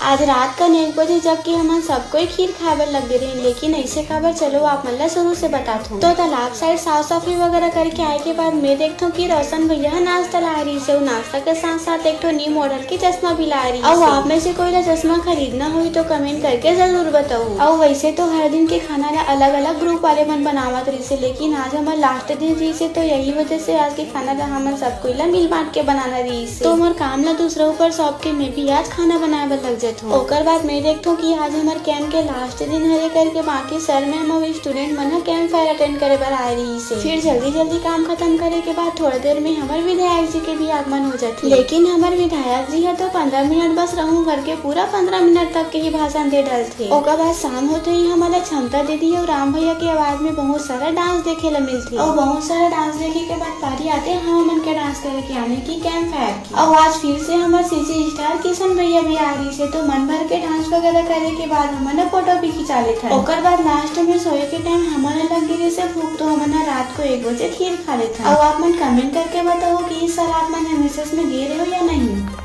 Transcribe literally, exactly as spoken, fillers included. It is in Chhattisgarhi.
आज रात कन एक बजे जग के हमन सब कोई खीर खाए बर लग गे रहिन, लेकिन ऐसे काबर, चलो आप मन ला शुरू से बताथों। तो तालाब साइड साफ सफाई वगैरह करके आए के बाद मैं देखथों कि रोशन भैया ह नाश्ता लाए रहिस हे। नाश्ता के साथ साथ एक ठो न्यू मॉडल के चश्मा भी लाए रहिस हे। अउ आप में से कोई ला चश्मा खरीदना होही तो कमेंट करके जरूर बताओ। अउ वैसे तो हर दिन के खाना ला अलग अलग ग्रुप वाले मन बनावत रहिस हे, लेकिन आज हमर लास्ट दिन रहिस हे, तो यही वजह से आज के खाना ला हमन सब कोई ला मिल बांट के बनाना रहिस हे। तो हमर काम ला दूसरा ऊपर सौंप के मैं भी आज खाना बनाए बर लग जाथों। ओकर बाद मैं देखथों कि आज हमर कैंप के लास्ट दिन हरे करके बाकी सर मैम अउ स्टूडेंट मन ह कैंप फायर अटेंड करे बर आए रहिस हे। फिर जल्दी जल्दी काम खत्म करे के बाद थोड़ा देर में हमर विधायक जी के भी आगमन हो जाथे। लेकिन हमर विधायक जी ह तो पंद्रह मिनट बस रहूं करके पूरा पंद्रह मिनट तक के ही भाषण दे डालथे। ओकर बाद शाम होते ही हमन ला क्षमता दीदी अउ राम भैया के आवाज में बहुत सारा डांस देखे ला मिलथे। अउ बहुत सारा डांस देखे के बाद पारी आथे हमन के डांस करे के, यानी कि कैंप फायर। अउ आज फिर से हमर सीसी स्टार किशन भैया भी आ रहिस हे, तो मन भर के डांस वगैरह करे के बाद हमन ह फोटो भी खिंचा लेथन। ओकर बाद लास्ट में सोए के टाइम हमन ला लग गे रहिस हे भूख, तो हमन ह रात को एक बजे खीर खा लेथन। अउ आप मन कमेंट करके बताओ कि इस साल आप मन एमएसएस में गे रहे हो या नहीं।